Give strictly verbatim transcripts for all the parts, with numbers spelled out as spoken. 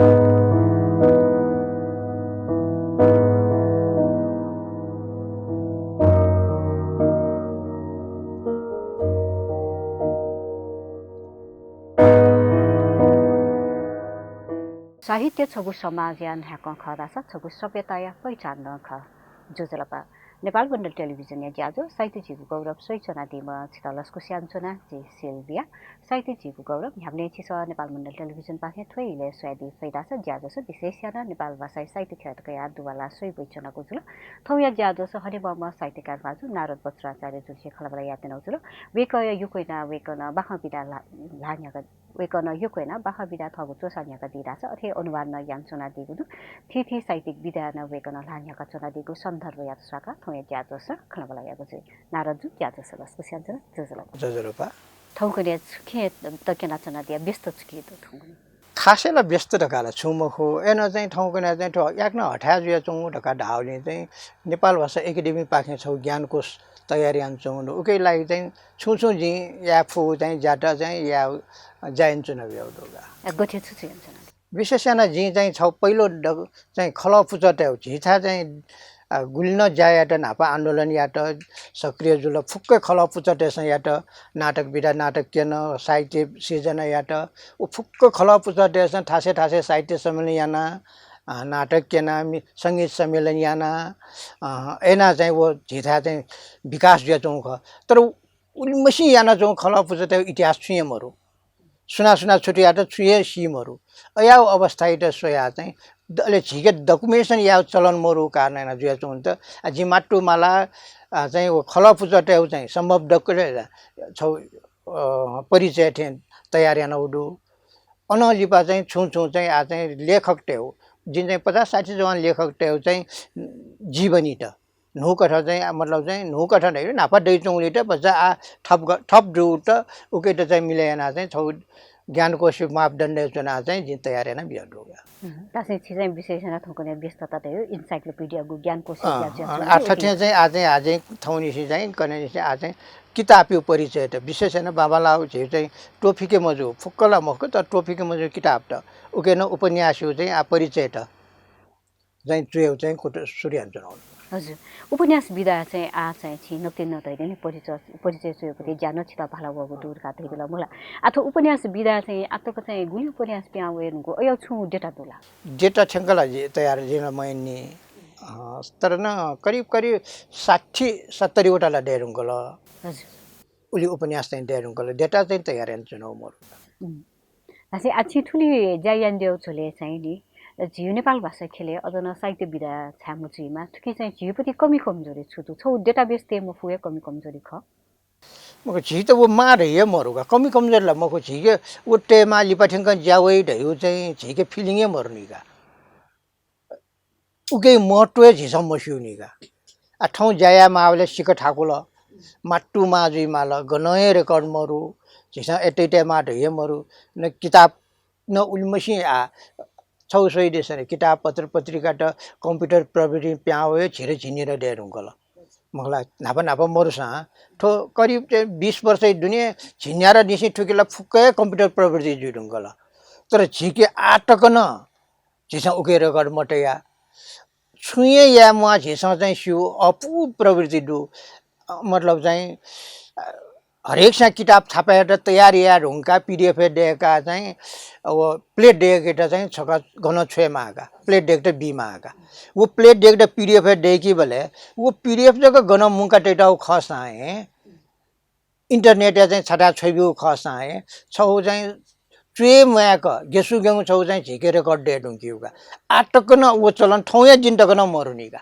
साहित्य छगू समाजया न्हाय्कं खः धाःसा छगू सभ्यताया पहिचान नं खः। ज्वजलपा। नेपाल मण्डल टेलिभिजनया ज्याझ्वः साहित्य झीगु गौरव स्वयाच्वनादीम्ह छितः लसकुस यानाच्वना, जि सिल्भिया। साहित्य झीगु गौरव न्ह्याबलें छिसं नेपाल मण्डल टेलिभिजनपाखें थ्व इलय् स्वयादी फइ धाःसा ज्याझ्वलय् विशेष यानाः नेपाल भाषाया साहित्य ख्यलय् तकया दुवाला स्वयावइच्वनागु जुल। थौंया ज्याझ्वलय् हनेबहःम्ह साहित्यकार भाजु नारद बज्राचार्यजुलिसे खँल्हाबल्हा यायेत्यनागु जुल। वय्कःया यक्व यानाः वय्कलं बाखं विधा ल्हा-, ल्हाः न्ह्याका वय्कलं यक्व यानाः बाखं विधाय् थःगु च्वसा न्ह्याकादी धाःसा अथे अनुवाद नं यानाच्वनादीगु दु। थीथी साहित्यिक विधाय् नं वय्कलं ल्हाः न्ह्याकाच्वनादीगु सन्दर्भयात सःकाः थौंया ज्याझ्वलय् खँल्हाबल्हा याःगु जुइ। नारदजु, ज्याझ्वलय् लसकुस यानाच्वना, ज्वजलपा। ज्वजलपा। थौंकन्हय् छुकिं त क्यनाच्वनादिया, व्यस्त छु कि दु थौंकन्हय्? खासय् ला व्यस्त धकाः ला छुं मखु। अय्नं चाहिँ थौंकन्हय् चाहिँ थ्व याकनं हथाय् जुयाच्वंगु धकाः धाःगुलिं चाहिँ नेपाल भाषा एकेडेमीपाखें छगू ज्ञानकोश तयार यानाच्वंगु दु। उकिया लागि चाहिँ छुं छुं जिं याये फुगु चाहिँ ज्यात चाहिँ या-, ज्या यानाच्वनागु दु का। अ, गथे छु छु यानाच्वनागु? विशेष यानाः जिं चाहिँ छगू पहिलो द-, चाहिँ खलः पुचःतय् झीथाय् चाहिँ, अ, गुलि नं ज्या यात, न्हापा आन्दोलन यात, सक्रिय जुल, फुक्क खलः पुचःतय्सं यात, नाटक विधा नाटक क्यन, साहित्य सिर्जना यात। उ फुक्क खलः पुचःतय्सं थासय् थासय् साहित्य सम्मेलन याना, अ, नाटक क्यना, मि-, संगीत सम्मेलन याना, अ, अय्ना चाहिँ व झीथाय् चाहिँ विकास जुयाच्वंगु खः। तर उलिमछि यानाच्वंगु खलः पुचःतय् इतिहास छुं हे मरु। सुनां सुनां छुट्यात छुं हे सी मरु। अयागु अवस्थायात स्वयाः चाहिँ द-, अले झीके documentation यायेगु चलन मरु कारणं यानाः जुयाच्वंगु त। आ, जिं मात्तु माला, आ, चाहिँ व खलः पुचःतय् चाहिँ सम्भव document छगू, अ, परिचय थें तयार यानागु दु। अनं लिपा चाहिँ छुं छुं चाहिँ आ चाहिँ लेखकतय्, जिं चाहिँ पचास साठी जवान लेखकतय् चाहिँ जीवनीत न्हूकथं चाहिँ, आ, मतलब चाहिँ न्हूकथं धइगु न्हापा दइच्वंगुलित भचा आ थप ग-, थप दुगुत उकित चाहिँ मिले यानाः चाहिँ छगू ज्ञानकोशया मापदण्डय् च्वनाः चाहिँ जिं तयार याना बियागु दु का। हम्म, तासे छि चाहिँ विशेष यानाः थौंकन्हय् व्यस्तता धइगु encyclopedia-गु ज्ञानकोश अँ, ज्या जुयाच्वंगु अँ, आ, दु। थथे चाहिँ आ चाहिँ, आ चाहिँ थौंनिसें चाहिँ कन्हय्निसें आ चाहिँ किताबया परिचयत विशेष यानाः बांबांलाःगु झीगु चाहिँ त्वःफिके मजू, फुक्क ला मखु, तर त्वःफिके मजू किताबत, उके नं उपन्यासया चाहिँ आ परिचयत चाहिँ च्वयेगु चाहिँ कुतः सुरु यानाच्वनागु। हजुर, उपन्यास विधा चाहिँ आ चाहिँ छिं नकतिनि धयादिल नि, परिचय, परिचय च्वयेगु ज्या नं छितः बांला वःगु दु धकाः धयादिल मला। आ थ्व उपन्यास विधा चाहिँ आःतक चाहिँ गुलि उपन्यास पिहां वये धुंकल, अय् छुं data दु ला? Data थ्यंक ला जि तयार जिं ला मयानानि। अ, तर नं करिब करिब साठी सत्तरी वटा ला दये धुंकल। हजुर। उलि उपन्यास चाहिँ दये धुंकल, data चाहिँ तयार यानाच्वनागु मरु। उम्। धाःसा आ छिं थुलि ज्या यानादियागु झ्वलय् चाहिँ नि, झीगु नेपाल भाषा ख्यलय् अझ नं साहित्य विधा छाय् मजुइमा, थुकी चाहिँ झीगु प्रति कमी कमजोरी छु दु? छगू database तये मफुगु हे कमी कमजोरी खः। मखु, झीत व माः धइ हे मरु का, कमी कमजोरी ला मखु, झीके व तयेमाः लिपा थ्यंकं ज्या वइ धइगु चाहिँ झीके feeling हे मरुनि का। उकिया महत्व हे झीसं मस्यूनि का। आ, थौं ज्या यायेमाःबलय् सिक्क थाकुल, मात्तु माः जुइमाल, गनं हे record मरु, झीसं अय् तयेमाः धइ हे मरु, न किताब, न उलिमछि आ, छगू स्वयादिसँ नि, किताब पत्र पत्रिकात computer प्रविधि पिहां वये झिर झिंनिर दये धुंकल। मखु ला, न्हापा न्हापा मरुसां, थ्व करिब चाहिँ बीस वर्ष दुने झिंन्यार निसें थुकी ला फुक्क हे computer प्रविधि जुइ धुंकल। तर झीके आः तक नं झीसं उकिया record मतया। छुं हे याये म्वाः झीसं चाहिँ स्यू, अपूर्व प्रवृत्ति दु। अ, मतलब चाहिँ, अ, हरेक सां किताब छापा यायेत तयार याये धुंकाः PDF हे दयेकाः चाहिँ, अ, व plate दय्केत चाहिँ छकः गनं छ्वयेमाः का, plate दय्केत बीमाः का। व plate दय्केत PDF हे दय्कीबलय् व PDF जक गनं मुंका तइतःगु खःसां हे internet-य् चाहिँ छथाय् छ्वइब्यूगु खःसां हे छगू चाहिँ च्वये म्वायेक गेसुगेंगु छगू चाहिँ झीके record दये धुंकीगु का। आः तक नं व चलन थौंया दिं तक नं मरुनि का।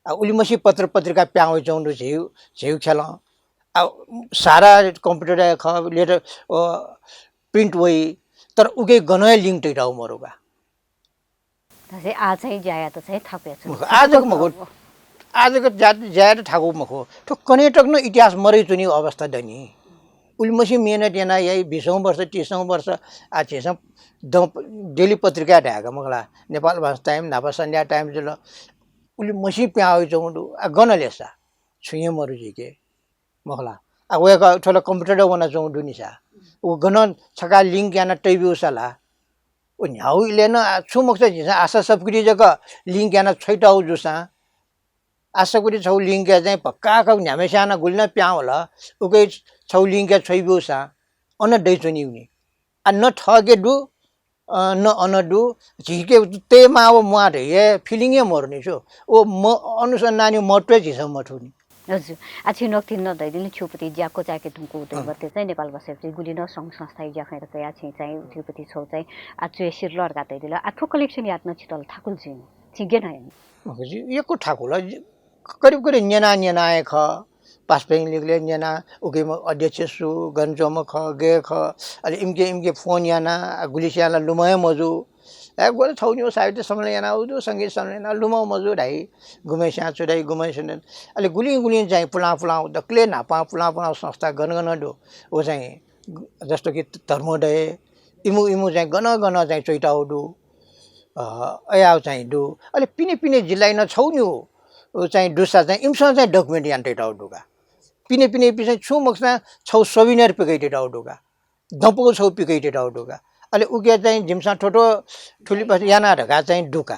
आ, उलिमछि पत्र पत्रिका पिहां वइच्वंगु दु झीगु, झीगु ख्यलं। आ, सारा computer-य् खः, letter, अ, print वइ, तर उके गनं हे link तइतःगु मरु का। धाःसा आः चाहिँ ज्या यायेत चाहिँ थाकुया च्वनी। मखु, आः जक मखु। आः जक ज्या, ज्या यायेत थाकु मखु। थ्व कन्हय् तक नं इतिहास मरय् च्वनीगु अवस्था दनि। उलिमछि मेहनत याना याइ, बीसौं वर्ष, तीसौं वर्ष, आ, झीसं द-, daily पत्रिका धायेका मखु ला, नेपाल भाषा टाइम, न्हापा सन्ध्या टाइम जुल। उलिमछि पिहां वइच्वंगु दु। आ, गन लेसा? छुं हे मरु झीके। मखु ला। आ, वय्कः थ्व ला computer-य् वनाच्वंगु दुनि सा। व गनं छकः link याना तइब्यूसा ला। व न्ह्याउ इलय् नं आ, छुं मखुसा झीसं आशा सप्किटी जक link याना छ्वइताउ जूसां, आशा सप्किटी छौ link या चाहिँ भक्का का न्ह्याम्हेस्यां नं गुलि नं प्यां वल, उके छौ link या छ्वइ ब्यूसां अन दइ च्वनीगुनि। आ, न थःके दु, अ, न अन दु, झीके तयेमाः व म्वाः धइ हे feeling हे मरुनि छु। व म-, अनुसन्धानया महत्व हे झीसं मथूनि। हजुर। आ, छिं नकतिनि नं धयादिल, छिउपति ज्या क्वचाय्के धुंकूगु अँ। दइबलय् चाहिँ नेपाल भाषाय् गुलि नं संघ संस्थाया ज्याखँयात कयाः छिं चाहिँ उथिउपति छौ चाहिँ, आ, च्वय् सिधल धकाः धयादिल। आ, थ्व collection यात नं छितः ला थाकुल जुइ नि। छिं गय् यानागु? मखु जि, यक्व थाकुल। जि, करिब करिब न्यना न्यना हे खः। पासापिं लिगलय् न्यना, उकिम अध्यक्ष सु, गन च्वंम्ह खः, गय् खः, अले इमिके, इमिके phone याना, आ, गुलिसियां ला लुमं हे मजू। ए, ग्वल थौं निगू साहित्य सम्मेलन यानाउ दु, संगीत सम्मेलन यानाउ, लुमं मजू धाइ, गुम्हेस्यां छु धाइ, गुम्हेस्यां। अले गुलिं गुलिं चाहिँ पुलां पुलां, दकलय् न्हापां पुलां पुलां संस्था गन गन दु, व चाहिँ जस्तो कि धर्मोदय, इमु, इमु चाहिँ गन गन चाहिँ च्वइताउ दु, अ, अयाउ चाहिँ दु। अले पिने पिने जिल्लाय् नं छौ निगू, उ चाहिँ दुसा चाहिँ इमिसं चाहिँ document याना तइताउ दु का। पिने पिने पिसं छुं मखुसां छौ souvenir पिकइ तइताउ दु का। दँपुगु छौ पिकइ तइताउ दु का। अले उके चाहिँ जिमिसं थ्व थ्व थुलि पास याना धकाः चाहिँ दु का।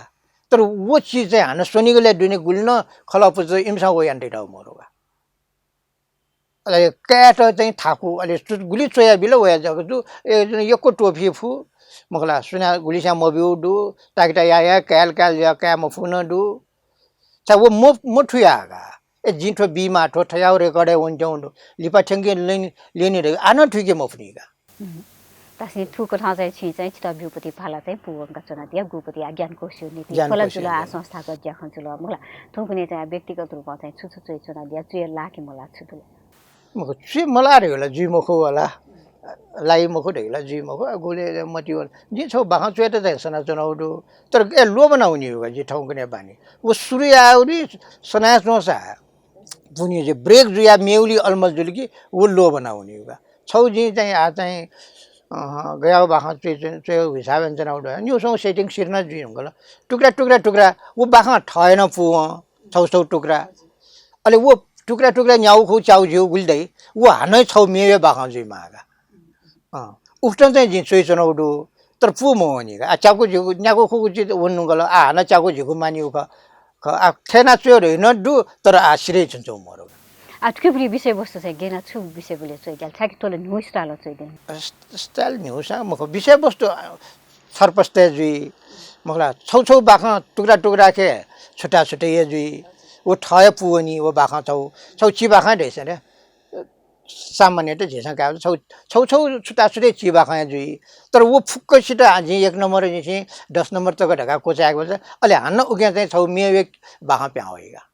तर व चिज चाहिँ हानं स्वनिगलय् दुने गुलि नं खलःपुचः इमिसं व याना तइताउ मरु का। अले कायेत चाहिँ थाकु, अले सु-, गुलि च्वयाबिल वया जक जु, ए, जुन यक्व त्वःफी फु, मखुला, सुनां गुलिस्यां मब्यू दु, ताकिता या या, कायल कायल या, काये मफु नं दु। चा व म-, मथुया का। ए, जिं थ्व बीमाः, थ्व थयाउ record-य् वनेत्यंगु दु। लिपा थ्यंके ल्यने, ल्यने धइ, आ नं थुइके मफुनि का। हम्म। तासिं थुकथं चाहिँ छिं चाहिँ छितः ब्यूपति भाला चाहिँ पूवंका च्वनादिया, गुपति आ ज्ञानकोषया निंतिं ज्ञानकोषया थ्व ला जुल, आ निंतिं। संस्थागत ज्याखँ जुल, मखुला। थौंकन्हय् चाहिँ व्यक्तिगत रूपं चाहिँ छु छु च्वय् च्वनादिया, च्वय् लाः कि मलाः छु दु ले? मखु, च्वय् मलाः धइगु ला जुइ मखु वला। लाइ मखु धइगु ला जुइ मखु, आ, गुलि मति वला। जिं छौ बाखं च्वयेत चाहिँ सनाच्वनाउ दु। तर ए, लोभना वनीगु का, जि थौंकन्हय् बानी। व सुरु याउलि सनाच्वंसा, बुनि जे break जुया मेउलि अलमल जुल कि, व लोभना वनीगु का। छौ जिं चाहिँ आ चाहिँ, अ, गयाउ बाखं च्वय्, च्वय्, च्वय् हिसाबं च्वनाउ दु। निउसं setting सिरना जुइ हुंकल। टुक्रा, टुक्रा, टुक्रा, व बाखं थः हे नं पूवं, छौ छौ टुक्रा। अले व टुक्रा, टुक्रा न्याउ खु च्याउ ज्यू गुलि दइ, व हानं छौ मेवे बाखं जुइमाः का। अँ, उकथं चाहिँ जिं च्वय् च्वनाउ दु, तर पू मवनी का। आ, च्याकु झिगु, न्याकु खुगु चिज वनुगल, आ, हानं च्याकु झिगु मानिउ ख-, ख-, आ, थेना च्वय् धइ नं दु, तर आ, सिरय् छुं च्वं मरु। आ, थुकिपुरि विषयवस्तु चाहिँ गेना छु विषयबलय् च्वय् द्याल, छाकि तोले न्हू style च्वय् द्याल। स-, style न्हूसा मखु, विषयवस्तु, अ, छरपस्ते जुइ, मखुला, छौ छौ बाखं टुक्रा टुक्रा के छुट्टा छुट्टै हे जुइ, व थः हे पूवनी, व बाखं छौ, छौ चि बाखं धइसे रे। सामान्यतः झीसं कायेबलय् छौ, छौ, छौ छुट्टा छुट्टै चिबाखं हे जुइ। तर व फुक्कसित आ, जिं एक नम्बर जिं दस नम्बर तक धकाः क्वचायेके बलय् अले हानं उकिं चाहिँ छौ मेवेक बाखं प्यां वइ का।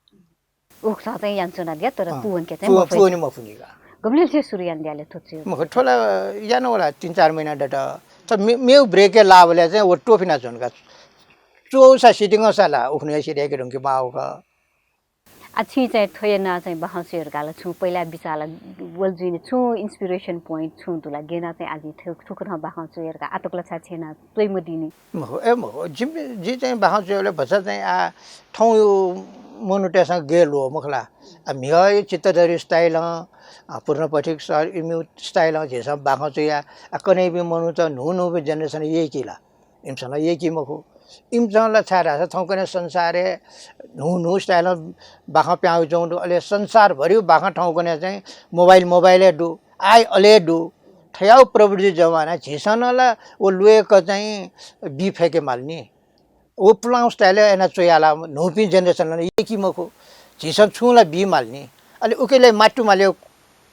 उकथं चाहिँ याना च्वनादिया, तर अँ, पूवंके चाहिँ पू-, मफइ। पूवने मफुनि का। गबलें थें सुरु यानादिया ले थ्व च्वय्? मखु, थ्व ला याना वला तीन चार महिना दत। त मे-, मेउ break-य् लाःबलय् चाहिँ व त्वःफिना च्वन का। च्वःसा सितिंगसा ला उखुन्हुया सिधय्के धुंके माः का। आ, छिं चाहिँ थ्व यानाः चाहिँ बाखं च्वये धकाः ला छुं पहिला बिचाः ला वल जुइनि, छुं inspiration point छुं दु ला? गेना चाहिँ आ जिं थ्व-, थुकथं बाखं च्वये धकाः आतक ला छाय् छेना त्वइमदिनि? मखु, ए मखु, जिं, जिं चाहिँ बाखं च्वयेबलय् भचा चाहिँ आ थौंयु मनूतय्सं गय् ल्वः मखुला। आ, म्हिगःया चित्तधरी style-ं, आ, पूर्णपथिक सर इमिउ style-ं झीसं बाखं च्वया, आ, कन्हय्पिं मनूत न्हू न्हूपिं generation यय्की ला? इमिसं ला यय्की मखु। इमिसं ला छाय् धाःसा थौंकन्हय् संसारय् न्हू न्हू style-ं बाखं प्यां वइच्वंगु दु। अले संसारभरिउ बाखं थौंकन्हय् चाहिँ mobile, mobile-य् दु, आइ अले दु। थयाउ प्रविधि जमाना झीसं नं ला व ल्वय्क चाहिँ बी फय्के माल नि। व पुलांउ style-य् याना च्वया ला न्हूपिं generation-नं यय्की मखु। झीसं छुं ला बी माल नि। अले उकेले मातुमाले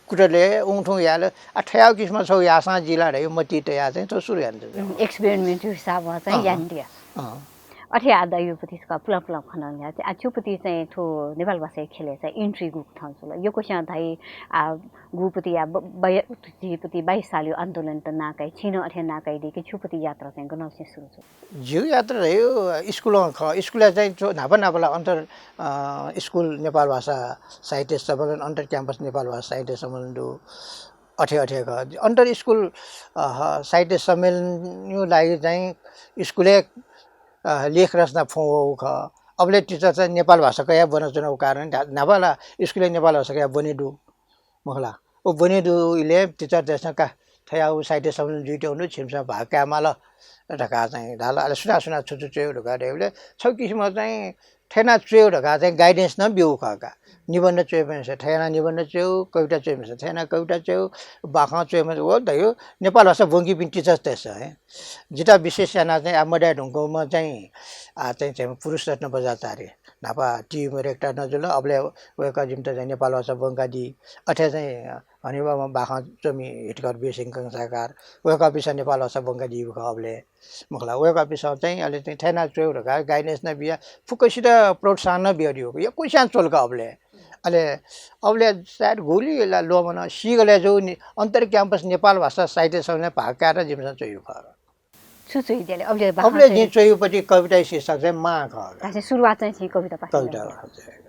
कुतले उंथुं याल, आ, थयाउ किसिमं छौ याःसां जिला धयाउ मति तयाः चाहिँ थ्व सुरु यानादिल। हम्म, experiment हिसाबं चाहिँ अँ। यानादिया। अँ। अथे आ दयुपति छकः पुलां पुलां खँ नं ल्हाये। आ छिउपति चाहिँ थ्व नेपाल भाषाया ख्यलय् चाहिँ entry गुकथं जुल? यक्वस्यां धाइ, आ, गुपति या ब-, बय-, झीपति बाइस सालयु आन्दोलनत नाकाइ, छिं नं अथे नाकाइ दिके छिउपति यात्रा चाहिँ गनंसे सुरु जुल? जिउ यात्रा धयाउ स्कुलं खः। स्कुलय् चाहिँ थ्व न्हापा न्हापा ला अन्तर, अ, स्कुल नेपाल भाषा साहित्य सम्मेलन, अन्तर campus नेपाल भाषा साहित्य सम्मेलन दु। अथे अथे खः। अन्तर स्कुल, अ, साहित्य सम्मेलनयु लागि चाहिँ स्कुलय्, अ, लेख रचना फ्वं वःगु खः। अबलय् teacher चाहिँ नेपाल भाषा कयाः ब्वनाच्वनागु कारण न्हा-, न्हापा ला स्कुलय् नेपाल भाषा कयाः ब्वने दु। मखुला। व ब्वने दु इलय् teacher-तय्सं का, थ्व याःगु साहित्य सम्मेलन जुइत्यंगु दु, छिमिसं भाग कायेमाल धकाः चाहिँ धाल। अले सुनां सुनां छु छु च्वयेगु धकाः धयाबलय् छगू किसिमं चाहिँ थथे याना च्वयेगु धकाः चाहिँ guidance नं ब्यूगु खः का। निबन्ध च्वयेम्हस्यां थथे याना निबन्ध च्वयेगु, कविता च्वयेम्हस्यां थथे याना कविता च्वयेगु, बाखं च्वयेम्हस्यां व धयो नेपाल भाषा ब्वंकीपिं teachers तय्सं हे। जितः विशेष यानाः चाहिँ आः मदया धुंकूम्ह चाहिँ आः चाहिँ झीम्ह पुरुष रत्न बज्राचार्य न्हापा टिभीम्ह rector नं जुल। अबलय् वय्कः जिमित चाहिँ नेपाल भाषा ब्वंकादी। अथे चाहिँ हनेबहःम्ह बाखं च्वमि हितकर वीरसिंह कंसाकार, वय्कःपिन्सं नेपाल भाषा ब्वंकादीगु खः अबलय्। मखु ला, वय्कःपिन्सं चाहिँ अले चाहिँ थथे याना च्वयेगु धकाः guidance नं बियाः फुक्कसित प्रोत्साहन नं बियादीगु। यक्वस्यां च्वल का अबलय्। अले अबलय् सायद गुलि ला ल्वःमन, सीगलय् जू नि, अन्तर campus नेपाल भाषा साहित्य सम्मेलनय् भाग कायेत जिमिसं च्वयागु खः। छु च्वयादिया ले? अबलय् बाखं अबलय् चाहिँ जिं च्वयागुपट्टि कविता शीर्षक चाहिँ मां खः का। धाःसा सुरुवात चाहिँ छिं कविता पाखें कविता यात। पाखें चाहिँ।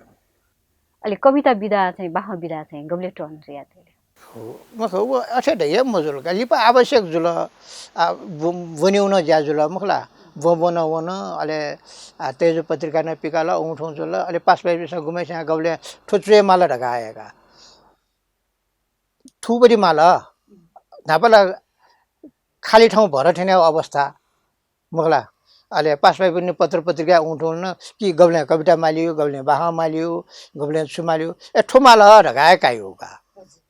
अले कविता विधा चाहिँ, बाखं विधा चाहिँ गबलय् turn जुयादिया ले? हो, मखु, व अथे धयाः मजुल का। लिपा आवश्यक जुल, आ, ब्व-, ब्वनेगु नं ज्या जुल, मखु ला? ब्वंब्वं नं वन, अले, आ, तेजु पत्रिका नं पिकाल, उं थुं जुल, अले पासापिन्सं गुम्हस्यां गबलय् थ्व च्वयेमाल धकाः हये का। थुपट्टि माल, न्हापा ला खालि ठाउँ भर थ्यनेगु अवस्था, मखु ला? अले पासापिनि पत्र पत्रिका उं थुं नं कि गबलें कविता मालियो, गबलें बाखं मालियो, गबलें छु मालियो, ए, थ्व माल धकाः हे काइगु का।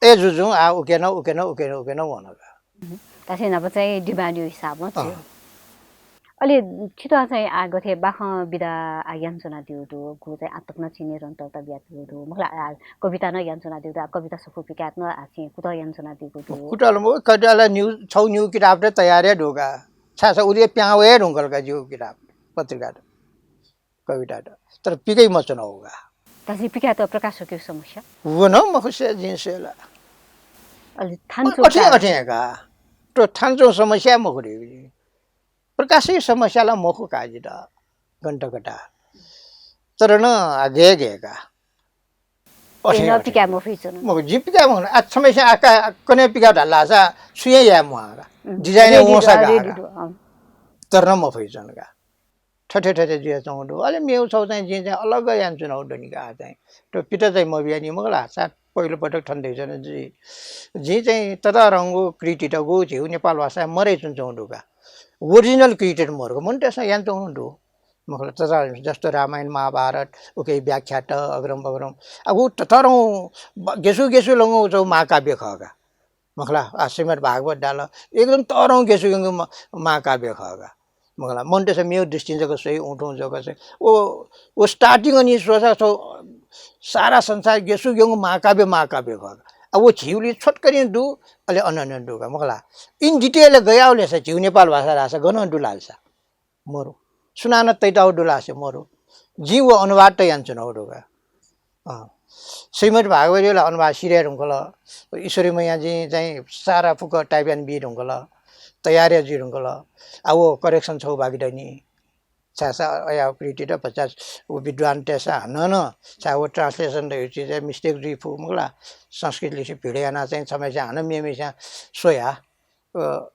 ए, जुजुं, आ, उके नं, उके नं, उके नं, उके नं वन का। धाःसा न्हापा चाहिँ demand-या हिसाबं अँ। च्वयेगु। अले छितः चाहिँ आः गथे बाखं विधा आः यानाच्वनादीगु दु, गु चाहिँ आःतक नं छिं निरन्तरता बियादीगु दु, मखु ला, आः कविता नं यानाच्वनादीगु दु, आः कविता सफू पिकायेत नं आः छिं कुतः यानाच्वनादीगु दु। कुतः ला मखु, कविता ला निगू, छगू निगू किताब त तयार हे दु का। छाय्धाःसा उलि हे प्याहां वये धुंकल का जिगु किताब, पत्रिकात, कवितात। तर पिके मच्वनागु का। धाःसा पिकायेत प्रकाशकया समस्या? व नं मखुसे जिं स्वये ला। अले थान अ-, अथे, च्वंका। अथे का। थ्व थान च्वंगु समस्या मखु रे। प्रकाशकया समस्या ला मखु का जितः, गन तक ता। तर नं आः गय् गय् का। अथे, ए, न अथे। पिकाये मफइच्वन। मखु, जिं पिकाये मफुन। आः छम्हस्यां आः का, कन्हय् पिकाये धाल धाःसा छुं हे याये म्वाः का। उम्, design-य् ready वंसा दु, गाः ready का। दु, अँ। तर नं मफइच्वन का। थथे थथे जुयाच्वंगु दु। अले मेगु छगू चाहिँ जिं चाहिँ अलग यानाच्वनागु दनि का आः चाहिँ। थ्व पित चाहिँ मबियानि मखु ला, सायद पहिलो पटक थन धइच्वना जुइ। जिं चाहिँ ततःधंगु कृतित गु झीगु नेपाल भाषाय् मदयाच्वनाच्वंगु दु का। Original कृतित मरु का, मनूतय्सं यानाच्वंगु दु। मखु ला, ततःधंगु जस्तो रामायण, महाभारत, उकिया व्याख्यात, अग्रम बग्रम। आः व ततःधंगु ब-, गेसु गेसु लंगु च्वंगु महाकाव्य खः का। मखु ला, आः श्रीमद् भागवत धाल, एकदम तःधंगु गेसु यंगु म-, महाकाव्य खः का। मखु ला, मनूतय्सं मेगु दृष्टिं जक स्वइ, उं थुं जक स्वइ। व, व starting-निं स्वःसा थ्व सारा संसार गेसु यंगु महाकाव्य, महाकाव्य खः का। आः व झीगुलिं छोटकरीं दु, अले अनन्य दु का, मखु ला। In detail गयावलेसा झीगु नेपाल भाषा धाःसा गनं दु ला धाःसा? मरु। सुनानं तइतागु दु ला धाःसा मरु। जिं व अनुवाद त यानाच्वनागु दु का। अँ। श्रीमद् भागवतया ला अनुवाद सिधये धुंकल। ईश्वरी मैयां जिं चाहिँ सारा फुक्क type याना बी धुंकल। तयार जुइ धुंकल। आः व correction छगू बाकी दनि। छाय्धाःसा अज्याःगु कृति त भचा व विद्वानतय्सं हानं नं, छाय् व translation धइगु चिज चाहिँ mistake जुइ फु मखु ला। संस्कृत लिसे भिड यानाः चाहिँ छम्हस्यां हानं मेम्हस्यां स्वया। अ,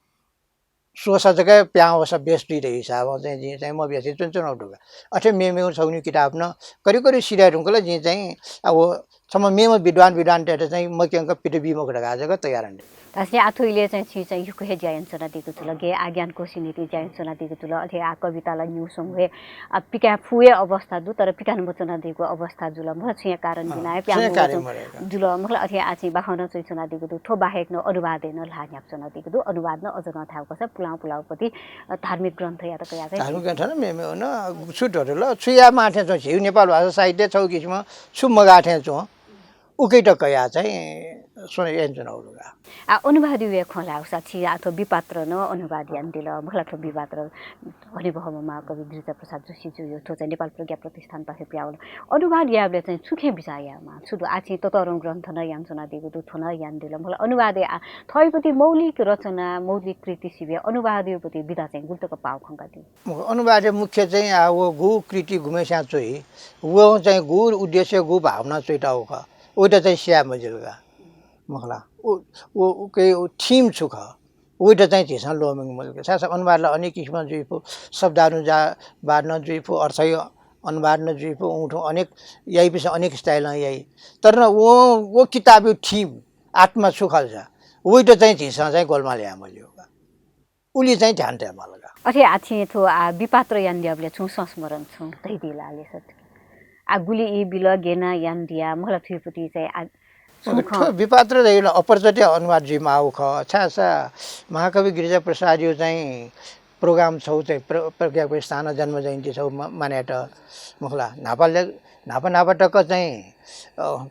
स्वःसा जक हे प्याहां वःसा बेस जुइ धइगु हिसाबं चाहिँ जिं चाहिँ मब्यासे च्वनाच्वनागु दु का। अथे मेमेगु छगू निगू किताब नं करिब करिब सिधये धुंकल जिं चाहिँ, आः व छम्ह मेम्ह विद्वान विद्वानतय्त चाहिँ मक्यंक पित बी मखु धकाः जक तयार यानादी। धाःसा आः थ्व इलय् चाहिँ छिं चाहिँ यक्व हे ज्या यानाच्वनादीगु जुल, गय् आः ज्ञानकोशया निंतिं ज्या यानाच्वनादीगु जुल, अथे आः कविता ला निगू स्वंगू हे, आः पिकाये फुगु हे अवस्था दु, तर पिका नं मच्वनादीगु अवस्था जुल, मखु ला, छुं हे कारणं अँ, बिना हे छुं हे प्याहां वःगु कारण जुल, मखु ला, अथे आः छिं बाखं नं च्वयाच्वनादीगु दु, थ्व बाहेक नं अनुवादय् नं ल्हाः न्ह्याकाच्वनादीगु दु, अनुवाद नं अझ नं धायेगु खःसा पुलांगु पुलांगुपति, अ, धार्मिक ग्रन्थयात कयाः चाहिँ धार्मिक ग्रन्थ नं मेमेगु नं छु धुंकल, छु याये माः थें च्वं, झीगु नेपाल भाषा साहित्य छगू किसिमं छु मगाः थें च्वं। उकियात कयाः चाहिँ स्वये यानाच्वनागु दु का। आः अनुवादया खँ ल्हाःसा छि आः थ्व बिपात्र नं अनुवाद यानादिल, मखु ला, थ्व बिपात्र हनेबहःम्ह महाकवि गिरिजा प्रसाद जोशीजुया थ्व चाहिँ नेपाल प्रज्ञा प्रतिष्ठानपाखें पिहां वल। अनुवाद यायेबलय् चाहिँ छु खँय् बिचाः यायेमाः? छु दु, आः छिं ततःधंगु ग्रन्थ नं यानाच्वनादीगु दु, थ्व नं यानादिल, मखु ला, अनुवादय् आः थःगुपति मौलिक रचना, मौलिक कृति सिबें अनुवादयागुपति विधा चाहिँ गुलि तक पाः खंकादी? मखु, अनुवादया मुख्य चाहिँ आः व गु कृति गुम्हस्यां च्वइ, व चाहिँ गु उद्देश्य, गु भावना च्वयातःगु खः, वयात चाहिँ स्याये मजिल का, मखु ला। उ, उ, उकिया उ theme छु खः, वयात चाहिँ झीसं ल्वःमंके मजिल का। छाय्धाःसा अनुवाद ला अनेक किसिमं जुइ फु, शब्दानुजा-, अनुवाद नं जुइ फु, अर्थया अनुवाद नं जुइ फु, उं थुं अनेक याइपिसं अनेक style-ं याइ। तर नं व, व किताबया theme, आत्मा छु खः धाःसा, उइत चाहिँ झीसं चाहिँ गोलमाल याये मल्यू का। उलि चाहिँ ध्यान तये माल का। अथे आः छिं थ्व आः बिपात्र यानादियाबलय् छुं संस्मरण छुं धयादिला ले सर। आः गुलि ई बिल, गय् यानादिया, मखु ला, थुइपति चाहिँ आः छुं खँ। थ्व बिपात्र धइगु ला अपरचट्या अनुवाद जुइमाःगु खः। छाय्‌सा महाकवि गिरिजा प्रसादया चाहिँ program छगू चाहिँ प्र-, प्रज्ञा प्रतिष्ठानं जन्म जयन्ती छगू मा-, मानय् यात, मखु ला। न्हापा ले-, न्हापा न्हापा तक चाहिँ, अ,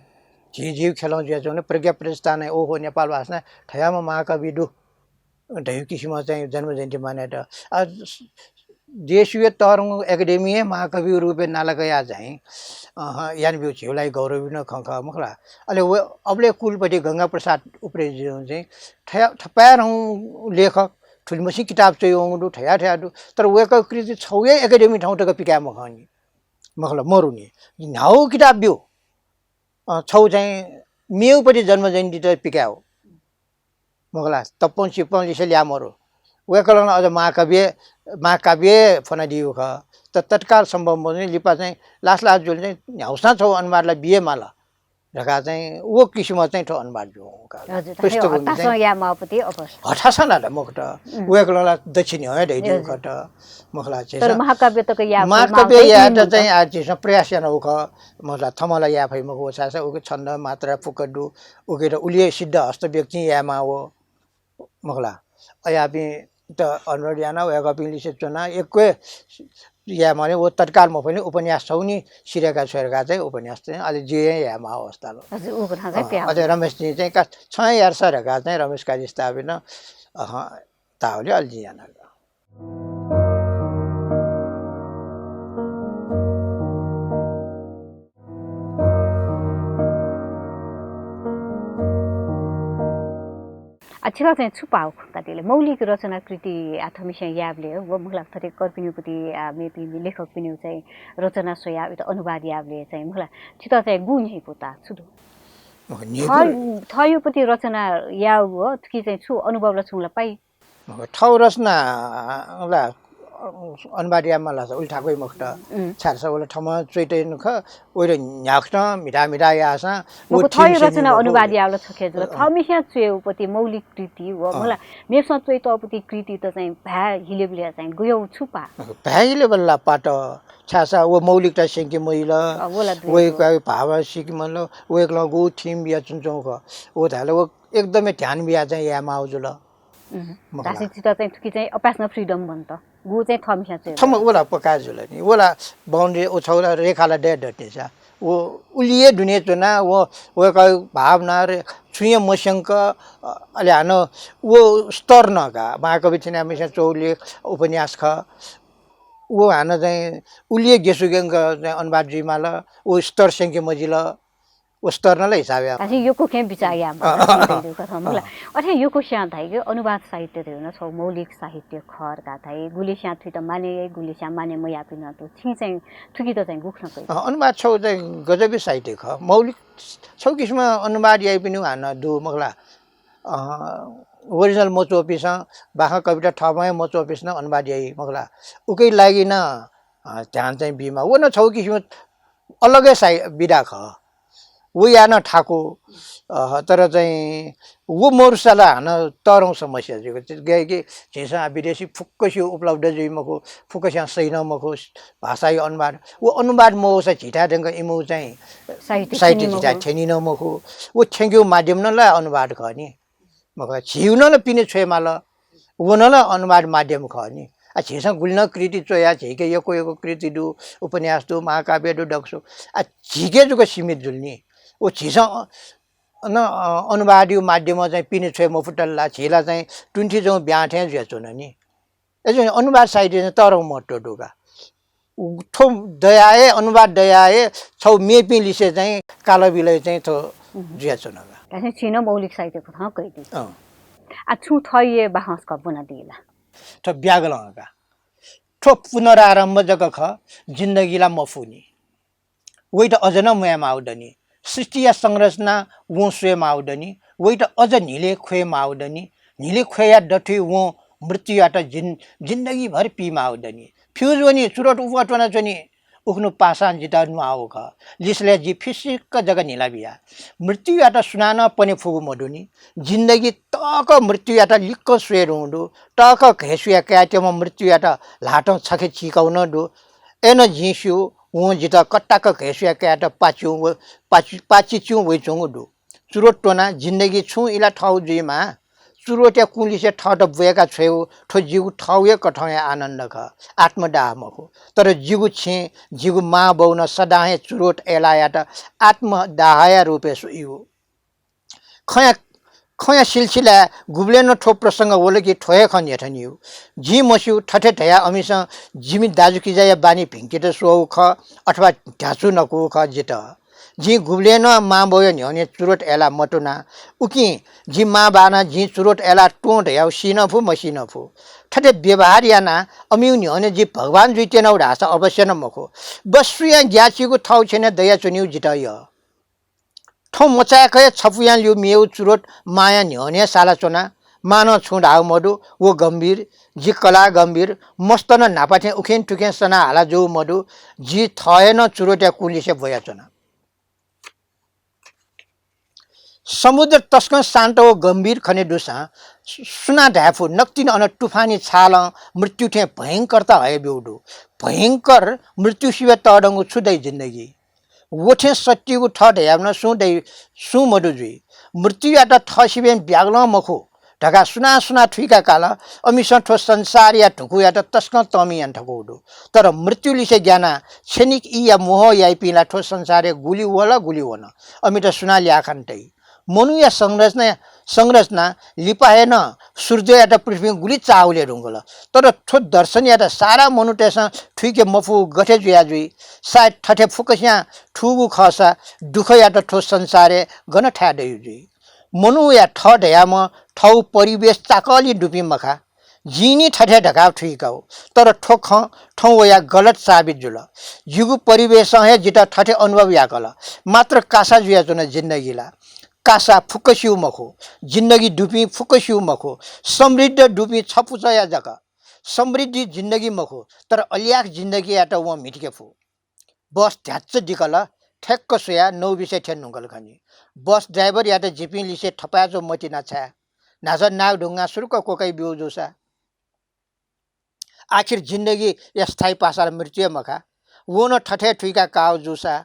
झी झीगु ख्यलं जुयाच्वंगु प्रज्ञा प्रतिष्ठानं, ओहो, नेपाल भाषां थज्याःम्ह महाकवि दु धइगु किसिमं चाहिँ जन्म जयन्ती मानय् यात। आ, देशया तःधंगु एकेडेमी हे महाकविया रूपय् नाला कयाः चाहिँ, अहँ, यानाब्यूगु झीगु लागि गौरवपूर्ण खँ खः, मखु ला। अले व अबलय् कुलपति गंगा प्रसाद उप्रेतीजुं चाहिँ थज्या-, थपाय्‌धंगु लेखक, थुलिमछि किताब च्वयावंगु दु, थज्याः थज्याः दु। तर वय्‌कःया कृति छगू हे एकेडेमी थौं तक पिकाये मखंनि, मखु ला, मरु नि। न्ह्यागु किताब ब्यू। अँ, छगू चाहिँ मेगुपति जन्म जयन्तीत पिकायेगु, मखु ला, तप्पं चिप्पं लिसे ल्याः मरु। वय्‌कलं नं अझ महाकाव्य, महाकाव्य फ्वनादीगु खः। त-, तत्काल सम्भव मजूनि, लिपा चाहिँ लास लास जुल चाहिँ न्ह्यागुसां छगू अनुवाद ला बिये माल धकाः चाहिँ व किसिमं चाहिँ थ्व अनुवाद जूगु का। हजुर, पुस्तक हतासं चाहिँ याये माःपति अवस्था। हतासं ला मखुत। उम्। वय्‌कलं ला दच्छि न्ह्यः हे धयादीगु खत। मखु ला, तर झीसं महाकाव्य तक याये फइ महाकाव्य माःगु यायेत चाहिँ चाहिँ आः झीसं प्रयास यानागु खः। मखु ला, थःम्हं ला याये फइ मखु, छाय्‌सा उकी छन्द मात्रा फुक्क दु, उकी त उलि हे सिद्धहस्त व्यक्तिं याये माःगु, मखु ला। अज्याःपिं त अनुरोध याना, वय्‌कःपिं लिसे च्वना, यक्व हे याये माःनि, व तत्काल मफुनि, उपन्यास छगू नि सिधय्‌का छ्वय्‌का चाहिँ उपन्यास चाहिँ अले जिं हे याये माःगु अवस्था ला। हजुर, उगु थां चाहिँ अँ, प्याः अझ रमेशजुं चाहिँ का, छं हे यात सा धकाः चाहिँ रमेश काजी स्थापित, अहँ, ताःबलय् अले जिं याना। आ, छितः चाहिँ छु पाः खः का दिले? मौलिक रचना कृति आ थःम्हस्यां यायेबलय् व मखु ला थथे कर्पिनिगु पति आ मेपिं लेखकपिनिगु चाहिँ रचना स्वयाः उइत अनुवाद यायेबलय् चाहिँ मखु ला छितः चाहिँ गु न्ह्यइपु ताः छु दु? मखु, न्ह्यइपु थः, थःगु पति रचना याःगु हो, थुकी चाहिँ छु अनुभव ला छुं ला पाइ? मखु, थःगु रचना ला अनुवाद यायेमाल धाःसा उलि थाकुइ मखुत। उम्। छाय्‌धाःसा व ला थःम्हं च्वयातइ नं खः, वइत न्ह्यागुसां म्हिता म्हिता याःसां व मखु, थीम थःगु रचना अनुवाद याःबलय् छखे जुल। अँ। थःम्हस्यां च्वयेगु पति मौलिक कृति व अँ। मखु ला मेपिसं च्वयातःगु पति कृतित चाहिँ भाय् हिलेबलय् चाहिँ गय् छु पाः? मखु, भाय् हिलेबलय् ला पात, छाय्‌धाःसा व मौलिकता स्यंके मजिल। अँ, व ला दुई वय्‌कःया भावना सीके मजिल, वय्‌कलं गु थीम बियाच्वंगु खः। व धाःसा व एकदमै ध्यान बियाः चाहिँ याये माःगु जुल। उम्। मखु ला। धाःसा छितः चाहिँ थुकी चाहिँ अपाय्‌सकं freedom मन्त। गु चाहिँ थःम्हस्यां च्वये थःम्हं व ला पक्का जुल नि। व ला boundary, व छगू ला रेखा ला दये दत नि सा। व उलि हे दुने च्वना, व, वय्‌कःया भावना रे-, छुं हे मस्यंक, अ, अले हानं व स्तर नं का। महाकवि थिनाम्हस्यां च्वःगु लेख, उपन्यास खः। व हानं चाहिँ उलि हे गेसुगेंक चाहिँ अनुवाद जुइमाल, व स्तर स्यंके मजिल। व स्तर नं ला हिसाब याये। अथे यक्व खँय् बिचाः याये माः, अँ, अँ, अँ, अथे यक्व खँय्, अँ। मखु ला। अथे यक्वस्यां धाइ कि अनुवाद साहित्य धइगु नं छगू मौलिक साहित्य खः धकाः धाइ। गुलिस्यां थुइत मानय् याइ, गुलिस्यां मानय् मयाःपिं नं दु। छिं चाहिँ थुकित चाहिँ गु खँ कइ? अँ, अनुवाद छगू चाहिँ गजबी साहित्य खः। मौलिक छगू किसिमं अनुवाद याइपिनिगु हानं दु, मखु ला। अँ, original मच्वःपिसं, बाखं कविता थःम्हं हे मच्वःपिसं नं अनुवाद याइ, मखु ला। उकिया लागि नं, अँ, ध्यान चाहिँ बीमाः। व नं छगू किसिमं अलग हे साहि-, विधा खः। व याये नं थाकु, अ, तर चाहिँ व मरुसा ला हानं तःधंगु समस्या जुइगु। गय् कि झीसं विदेशी फुक्कसिया उपलब्ध जुइ मखु, फुक्कसिया सही नं मखु, भाषाया अनुवाद। व अनुवाद मवःसा झीथाय् थ्यंक इमिगु चाहिँ साहित्य साहित्य थ्यनी झीथाय् मखु। थ्यनी नं मखु। व थ्यंकेगु माध्यम नं ला अनुवाद खः नि। मखु ला, झीगु नं ला पिने छ्वयेमाल, व नं ला अनुवाद माध्यम खः नि। आ, झीसं गुलि नं कृति च्वया, झीके यक्व यक्व कृति दु, उपन्यास दु, महाकाव्य दु, दक्व दु। आ, झीके जक सीमित जुल नि। व झीसं अ-, न, अ, अनुवादया माध्यमं चाहिँ पिने छ्वये मफुत ला, झी ला चाहिँ तुंथिजं ब्यां थें जुयाच्वन नि। अय्‌जूगुलिं अनुवाद साहित्यय् चाहिँ तःधंगु महत्त्व दु का। उ थ्व दयाः हे, अनुवाद दयाः हे छगू मेपिं लिसे चाहिँ कालबिलय् चाहिँ थ्व उहुँ। जुयाच्वन का। धाःसा छिं नं मौलिक साहित्य कथं कयादी। अँ। आ, छुं थःगु बाखं छकः ब्वनादिला। थ्व ब्यागलं का। थ्व पुनरारम्भ जक खः, जिन्दगी ला मफुनि। वइत अझ नं म्वाये माःगु दनि। सृष्टिया संरचना वं स्वये माःगु दनि। वइत अझ न्हिले ख्वये माःगु दनि। न्हिले ख्वया दथुइ वं मृत्युयात जिन-, जिन्दगीभर पी माःगु दनि। Fuse वनी, चुरोट उप त्वनाच्वनी। उखुन्हु पासां जितः न्वाःगु खः। लिसलय् जि फिसिक्क जक न्हिला बिया। मृत्युयात सुनानं पने फुगु मदुनि। जिन्दगी तःकः मृत्युयात लिक्क स्वये धुंगु दु। तःकः घय्सुया कायेत्यम्ह मृत्युयात ल्हातं छखे चीकागु नं दु। अय्नं जिं स्यू, वं जितः कताक घय्सुया कायेत पाच्युं व-, पाच्यु-, पाचिच्युं वइच्वंगु दु। चुरोट त्वनाः जिन्दगी छुं इला थःगु जुइमाः। चुरोटया कुंलिसे थःत ब्वय्का छ्वयेगु थ्व जिगु थःगु हे कथंया आनन्द खः, आत्मदाह मखु। तर जिगु छेँ, जिगु मां बौनं सदां हे चुरोट अय्लायात आत्मदाहया रूपय् स्वइगु। खँया, खँया सिलसिलाय् गुबलें नं थ्व प्रसंग वल कि थ्व हे खँ न्ह्यथनियो। जिं मस्यू, थथे धयाः अमिसं जिमि दाजुकिजाया बानी भिंकेत स्वःगु खः अथवा ध्याचु नकूगु खः जितः। जिं गुबलें नं मां बौया न्ह्यःने चुरोट अय्ला मत्वना। उकिं जि मां बानं जिं चुरोट अय्ला त्वँ धयागु सी नं फु, मसी नं फु। थथे व्यवहार यानाः अमिगु न्ह्यःने जि भगवान जुइ त्यनागु धाःसा अवश्य नं मखु। बस्सुयां ग्याःचिगु थःगु छेँनं दयाच्वनीगु जितः यः। थौं मचाय्क हे छपुयां ल्यू मेगु चुरोट मांया न्ह्यःने सालाच्वना। मां नं छुं धाःगु मदु, व गम्भीर, जि कलाः गम्भीर, मस्त नं न्हापा थें उखें थुखें सना हाला जूगु मदु। जि थः हे नं चुरोटया कुंलिसे ब्वयाच्वना। समुद्र तसकं शान्त व गम्भीर खने दुसां सु-, सुनां धाये फु, नकतिनि अन तुफानी छालं मृत्यु थें भयंकरता हयाब्यूगु दु। भयंकर मृत्यु सिबय् तःधंगु छु दइ जिन्दगी? व थें सत्तिगु थः धयाम्ह सुं दइ, सुं मदु जुइ। मृत्युयात थः सिबें ब्यागलं मखु धकाः सुनां सुनां थुइका काल, अमिसं थ्व संसारया धुकुयात तसकं तःमि याना थकूगु दु। तर मृत्युलिसे ग्यानाः क्षणिक ईया मोह याइपिं ला थ्व संसारय् गुलि वल, गुलि वन। अमित सुनां ल्याखाने तइ? मनूया संरचना, संरचना लिपा हे नं सूर्ययात पृथ्वीं गुलि चाःगु लय् धुंकल। तर थ्व दर्शनयात सारा मनूतय्सं थुइके मफुगु गथे जुया जुइ? सायद थथे फुक्कसियां थूगु खःसा दुःखयात थ्व संसारय् गन थाय् दइगु जुइ? मनूया थः धयाम्ह थःगु परिवेश चाकःलिं दुपिं मखा। जिं नि थथे धकाः थुइकागु, तर थ्व खँ थौं वयाः गलत साबित जुल। जिगु परिवेशं हे जितः थथे अनुभव याकल। मात्र कासा जुयाच्वन जिन्दगी ला। कासा फुक्क स्यू मखु, जिन्दगी दुपिं फुक्क स्यू मखु, समृद्ध दुपिं छपुचःया जक। समृद्धि जिन्दगी मखु, तर अल्याक जिन्दगीयात वं म्हितके फु। बस ध्याच्च दिकल, ठ्याक्क स्वयाः नौ बिसे थ्यने धुंकल खनी। बस ड्राइभरयात जिपिं लिसे थपाय्चो मतिना छाय्? न्हाचः नाग ढुङ्गां सुरुक्क क्वकाइ ब्यूगु जूसा? आखिर जिन्दगीया स्थायी पासा ला मृत्यु हे मखा। वं नं थथे थुइका काःगु जूसा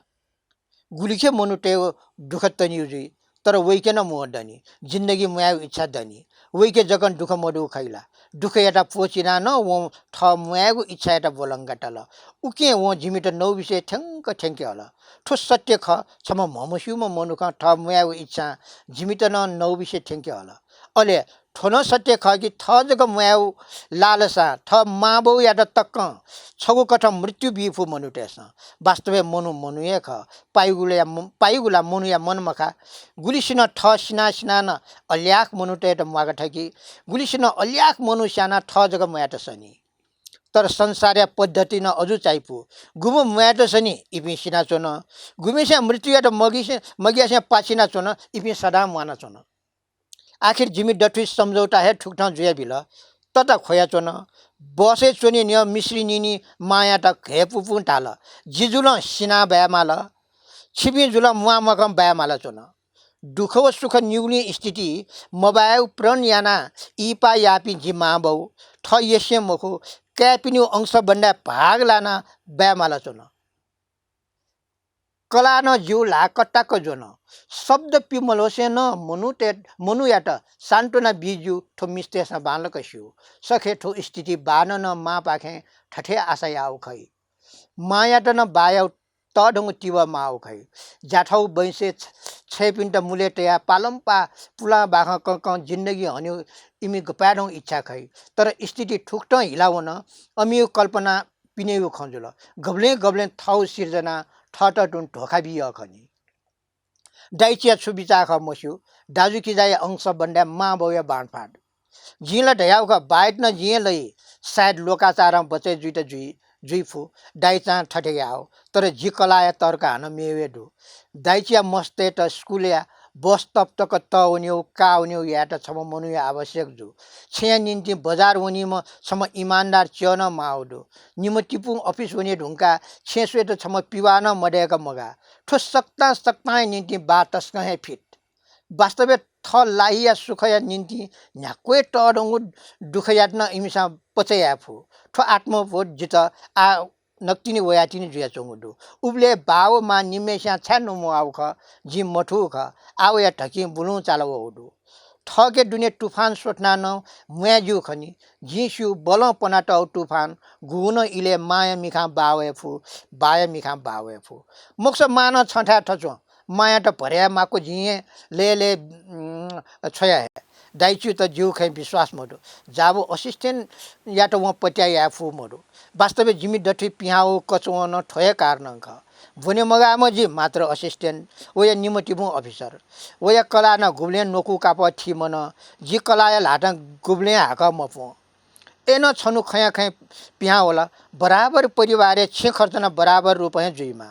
गुलिखे मनूतय्गु दुःख तनिगु जुइ, तर वइके नं म्वः दनि, जिन्दगी म्वायेगु इच्छा दनि। वइके जकं दुःख मदु खइ ला? दुःखयात प्वःचिनाः नं वं थः म्वायेगु इच्छायात ब्वलंका तल। उकिं वं जिमित नौ बिसे थ्यंक थ्यंके हल। थ्व सत्य खः, छम्ह म्हमस्यूम्ह मनुखं थः म्वायेगु इच्छां जिमित नं नौ बिसे थ्यंके हल। अले थ्व नं सत्य खः कि थः जक म्वायेगु लालसां थः मांबौयात तकं छगू कथं मृत्यु बी फु मनूतय्सं। वास्तवय् मनू मनू हे खः। पाइगु ला म-, पाइगु ला मनूया मन मखा। गुलिसिनं थः सिनाः सिनाः नं अल्याक मनूतय्त म्वाका थकी, गुलिसिनं अल्याक मनू स्यानाः थः जक म्वायेत सनी। तर संसारया पद्धति नं अजू चायापु। गुम्ह म्वायेत सनी, इपिं सिनाच्वन। गुम्हस्यां मृत्युयात मगिसे-, मग्यासें पाछिनाच्वन, इपिं सदां म्वानाच्वन। आखिर जिमि दथुइ सम्झौता हे थुकथं जुयाबिल। तता ख्वयाच्वन। बसय् च्वने न्ह्यः मिश्री निनि मांयात घय्पुपुं धाल, "जि जुलं सिना बायेमाल, छिपिं जुलं म्वाःमखं बायेमाला च्वन।" दुःख व सुख निगुलिं स्थिति मबायेगु प्रण यानाः इहिपा याःपिं जि मांबौ, थः यसें मखु, काय्पिनिगु अंश बन्दाय् भाग लानाः बायेमाला च्वन। कलाः नं जिगु ल्हाः कताक ज्वन। शब्द पिमलोसें नं मनूतय्-, मनूयात सान्त्वना बी ज्यू, थ्व मिस्तय्सं बांलाक स्यू। सखे थ्व स्थिति बाःनं नं मांपाखें थथे आशा याःगु खइ। मांयात नं बाःयागु तःधंगु तिबः माःगु खइ। ज्याथःगु बैंसय् छ-, छय्पिन्त मुलय् तयाः पालंपाः पुलां बाखं कंकं जिन्दगी हनेगु इमि गपाय्धंगु इच्छा खइ। तर स्थिति थुकथं हिला वन, अमिगु कल्पना पिनेगु खँ जुल। गबलें गबलें थःगु सिर्जना थःत तुं धोखा बियः खनी। दाइचिया छु बिचाः खः मस्यू, दाजुकिजाया अंश बन्दाय् मांबौया बांडफाँड। जिं ला धयागु खः, बायेत नं जिं हे लइ, सायद लोकाचारं बचय् जुइत जुइ, जुइ फु। दाइचां थथे याःगु, तर जि कलाःया तर्क हानं मेवय् दु। दाइचिया मस्तय्त स्कुलया बस तप तक तःवनेगु, काःवनेगु यायेत छम्ह मनूया आवश्यक जू। छेँया निंतिं बजार वनीम्ह छम्ह इमानदार च्यः नं माःगु दु। निम्ह तिपुं अफिस वने धुंकाः छेँ स्वयेत छम्ह पिवाः नं मदय्क मगाः। थ्व सकतां सकतांया निंतिं बाः तसकं हे फिट। वास्तवय् थः लाहिया सुखया निंतिं न्ह्याक्व हे तःधंगु दुःखयात नं इमिसं पचा याये फु। थ्व आत्मबोध जितः आः नकतिनि वयातिनि जुयाच्वंगु दु। उबलय् बाः व मां निम्हय्सियां छाय् नमवाःगु खः, जिं मथूगु खः। आः वया धकिं बुलुं चाल वःगु दु। थःके दुने तुफान स्वथनाः नं म्वाये ज्यू खनी। जिं स्यू, बलं पनातःगु तुफान गुगुं नं इलय् मांया मिखां बाः वये फु, बाःया मिखां बाः वये फु। मखुसा मां नं छंथाय् थच्वं। मांयात भरय् याये माक्व जिं हे लय् लय्, उम्, छ्वया हये। दाइचित जिगु खँय् विश्वास मदु। जाब assistant यात वं पत्याः याये फु मदु। वास्तवय् जिमि दथुइ पिहां वःगु कचवं नं थ्व हे कारणं खः। ब्वने मगाःम्ह जि मात्र assistant, वया निम्ह तिबुं officer। वया कलाः नं गुबलें न्वकू कापः थी मनं, जि कलाःया ल्हातं गुबलें हाकः मपुं। अय्नं छन्हु खँया खँय् पिहां वल, बराबर परिवारय् छेँ खर्च नं बराबर रूपं हे जुइमाः।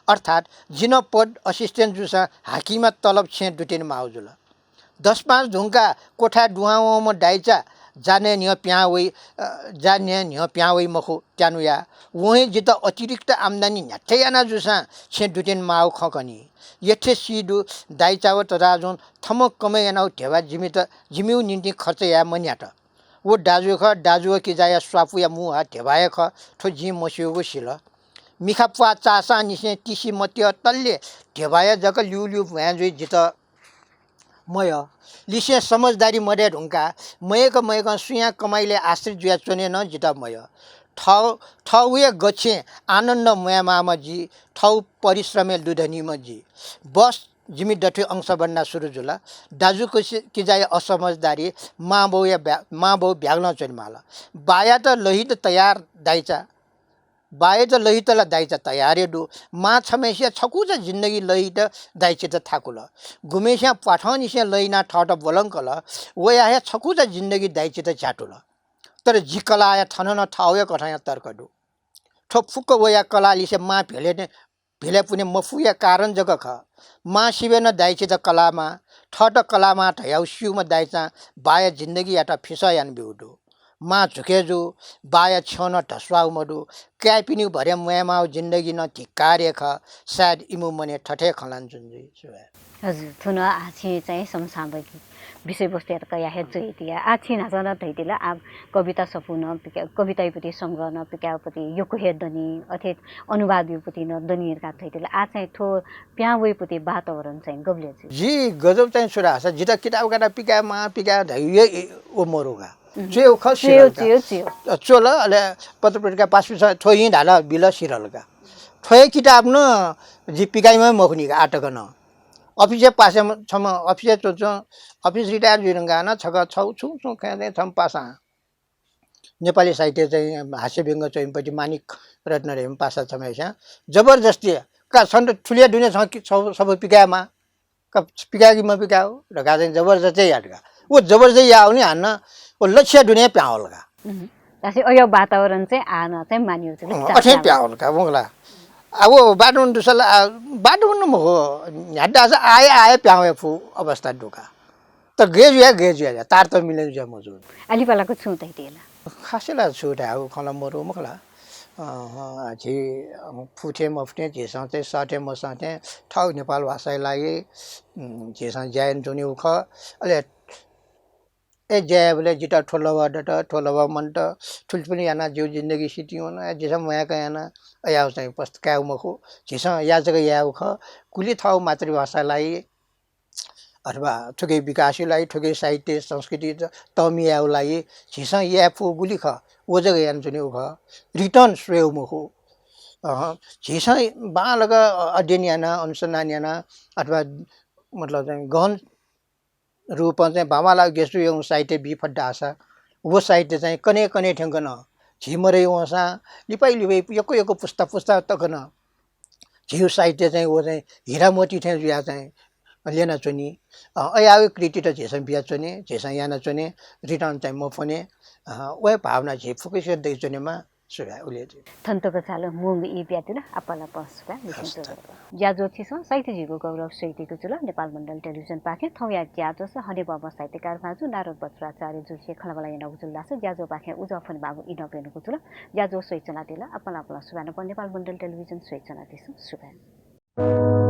अर्थात् जि नं पद assistant जूसां हाकिमया तलब छेँ दुतिने माःगु जुल। दस पाँच धुंकाः क्वथाय् दुहां वंम्ह दाइचा जा नये न्ह्यः पिहां वइ, अ, जा नये न्ह्यः पिहां वइ मखु, त्यानुया। वं हे जितः अतिरिक्त आम्दानी न्ह्याथे याना जूसां छेँ दुतिने माःगु खँ कनी। यथे सी दु, दाइचा व तताजुं थम्हं कमय् यानागु ध्यबा जिमित, जिमिगु निंतिं खर्च याये मन्ह्यात। व दाजु खः, दाजु व किजाया स्वापूया मू हा ध्यबा हे खः, थ्व जिं मस्यूगु सिल। मिखा प्वाः चाःसांनिसें तिसि मत्यः तल्ले ध्यबाया जक ल्यूल्यू म्वाये जुइ जितः। मयः। लिसें समझदारी मदये धुंकाः मयय्क मयय्कं सुयां कमाइलय् आश्रित जुयाच्वने नं जितः मयः। थः, थःगु हे गच्छें आनन्द म्वायेमाःम्ह जि, थःगु परिश्रमय् लुधनीम्ह जि। बस जिमि दथुइ अंश बन्ना सुरु जुल। दाजु किसि-, किजाया असमझदारी मांबौया ब्या-, मांबौ ब्यागलं च्वनेमाल। बायात लहित तयार दाइचा, बायात लहित ला दाइचा तयार हे दु। मां छम्हय्सिया छकूचा जिन्दगी लहित दाइचित थाकुल। गुम्हय्सियां प्वाथंनिसें लहिनाः थःत ब्वलंकल, वया हे छकूचा जिन्दगी दाइचित झ्यातुल। तर जि कलाःया थन नं थःगु हे कथंया तर्क दु। थ्व फुक्क वया कलाः लिसे मां भेले ने, भेले पुने मफुया कारण जक खः। मां सिबय् नं दाइचित कलाःमाः, थःत कलाःमाः धयागु स्यूम्ह दाइचां बाया जिन्दगीयात फिसः यानाब्यूगु दु। मां झुके जू, बाया छ्यं नं धस्वाःगु मदु, काय्‌पिनिगु भरय् म्वायेमाःगु जिन्दगी नं धिक्कार हे खः। सायद इमिगु मनय् थथे खँ ल्हानाच्वंगु जुइ। हजुर, थुन आः छिं चाहिँ समसामयिक विषयवस्तुयात कयाः हे जुइतिया। आः छिं न्हाचः नं धयादिल, आः कविता सफू नं पिका-, कविताया पति संग्रह नं पिकायेगु पति यक्व हे दनि, अथे अनुवादया पति नं दनि धकाः धयादिल। आः चाहिँ थ्व पिहां वइगु पति वातावरण चाहिँ गबलय् जुइ? जि गजब चाहिँ छु धाःसा, जितः किताब कानाः पिकायेमाः, पिकाये धइगु हे व मरु का। उम्। च्वयेगु खः, च्वयेगु, सिधल का। च्वयेगु, च्वयेगु। च्वल, अले पत्रपत्रिका पासापिसं थ्व हिं धाल, बिल, सिधल का। थ्व हे किताब नं जि पिकाइम्ह मखुनि का आः तक नं। अफिसय् पासाम्ह, छम्ह अफिसय् च्वंच्वं, अफिस retire जुइधुंकाः नं छकः छगू छुं छुं खँय् चाहिँ छम्ह पासां नेपाली साहित्य चाहिँ हास्य व्यंग्य च्वइम्ह पति माणिक रत्न धइम्ह पासा छम्हय्सियां जबरजस्ती, का छन्त थुलिया दुने छं कि-, छगू, सफू पिकायेमाः, का पिकाये कि मपिकाये धकाः चाहिँ जबरजस्ती यात का। व जबरजस्ती याःगु नि हानं व लच्छिया दुने पिहां वल का। उम्। धाःसा अज्याःगु वातावरण चाहिँ आः नं चाहिँ मानियो जुल अँ, कि अथे चाचा पिहां वल का, मखु ला। आ, व वातावरण दुसा ला, आ, वातावरण मखु, न्ह्याथे धाःसा आः हे, आः हे पिहां वये फु अवस्था दु का। तर गय् जुया, गय् जुया, तारतम्य जुया मजू। आ, लिपालाक छुं धयादिल? खासै ला छु धायेगु खँ ला मरु, मखु ला। अँ, झी, अँ, फुथें मफुथें, झीसं चाहिँ सःथें मसःथें थःगु नेपाल भाषाया लागि, उम्, झीसं ज्या यानाच्वनीगु खः। अले ए ज्या यायेबलय् जितः थ्व लभा दत, थ्व लभा मन्त, थुलिथुलि यानाः जिगु जिन्दगी सितिं वन, ए झीसं म्वायेकं याना, अज्याःगु चाहिँ पस्त कायेगु मखु, झीसं या जक यायेगु खः। गुलि थःगु मातृभाषाया लागि अथवा थुकिया विकासया लागि, थुकिया साहित्य संस्कृति त-, तःमि यायेगु लागि झीसं याये फुगु गुलि खः, व जक यानाच्वनीगु खः। Return स्वयेगु मखु। अहँ, झीसं बांलाक अध्ययन याना, अनुसन्धान याना अथवा मतलब चाहिँ गहन रूपं चाहिँ बांबांलाक गेसु यंगु साहित्य बी फत धाःसा, व साहित्य चाहिँ कन्हय् कन्हय् थ्यंक नं झी मरय् वंसां लिपाइ लिपाइ यक्व यक्व पुस्ता पुस्ता तक नं झीगु साहित्य चाहिँ व चाहिँ हिरा मोती थें जुयाः चाहिँ ल्यनाच्वनी। अ, अज्याःगु कृति त झीसं बियाच्वने, झीसं यानाच्वने, return चाहिँ मफ्वने। अ, व हे भावना झी फुक्कसित दयाच्वनेमा। सुभाय् उलेज्यू। थन तक झाल मुंगु ई ब्यादिल। आपालं आपालं सुभाय् लिसें ज्याझ्वः छिसं साहित्यजीगु गौरव स्वयादीगु जुल। नेपाल मण्डल टेलिभिजनपाखें थौंया ज्याझ्वलय् हनेबहःम्ह साहित्यकार भाजु नारद बज्राचार्य जुलिसिया खँल्हाबल्हा यानागु जुल धाःसा ज्याझ्वःपाखें उजं फ्वनेमाःगु ई नं प्यंगु जुल। ज्याझ्वः स्वयाच्वनादिल। आपालं आपालं सुभाय् न्वपं नेपाल मण्डल टेलिभिजन स्वयाच्वनादिसँ। सुभाय्।